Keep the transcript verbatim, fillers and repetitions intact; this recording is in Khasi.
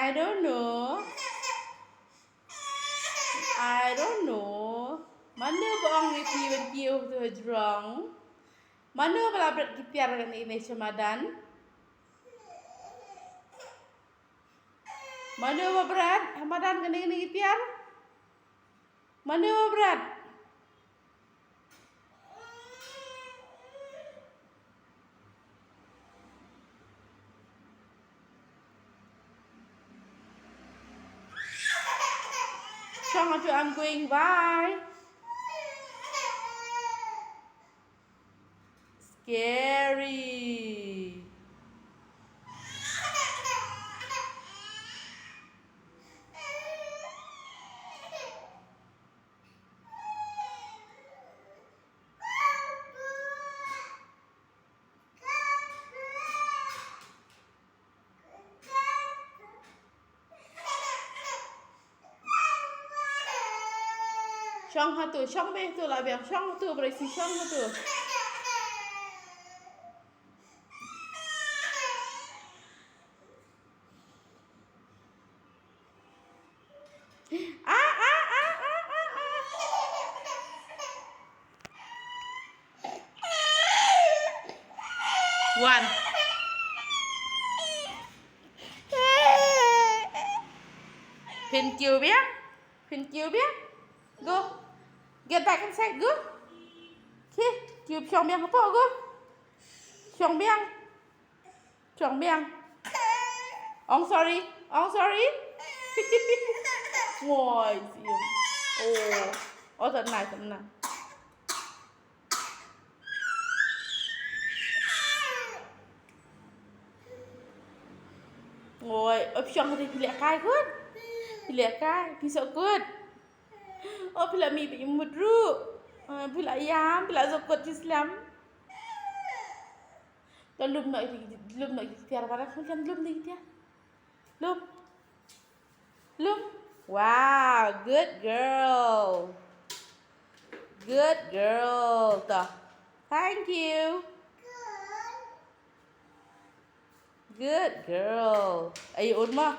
I don't know. I don't know. Mano ba ong ïa phi ban kiew ha tu hajrong? Mano ba la bret ki tiar kane kane sha madan? Mano ba bret ha madan kane kane ki tiar? Mano ba bret? Shong ha tu, I'm going, bye. Scary. Shong ha tu, shong beit ha tu, la biang, shong ha tu, Brexy, shong ha tu. Ah, ah, ah, ah, ah, ah. Wan. Phin kiew biang. Phin kiew biang. Go. Get back inside, go. Ki, kiew shong biang hapoh, go. Shong biang. Shong biang. Ong sorry. Ong sorry. Ngoi, sium. Oh. Oh, tang nai, tang nai. Ngoi, oh, phi shong ha tu, phi leh kai kut. Phi leh kai, phi soh kut. Oh, phi la mih bad i mut ruh. Ah, phi la ïam, phi la soh kut shi slem. To lum noh ïa ki, lum noh ïa ki tiar, para khun kan lum noh ïa ki tiar. Lum. Lum. Wow, good girl. Good girl. To. Thank you. Good girl. Ai, un mo.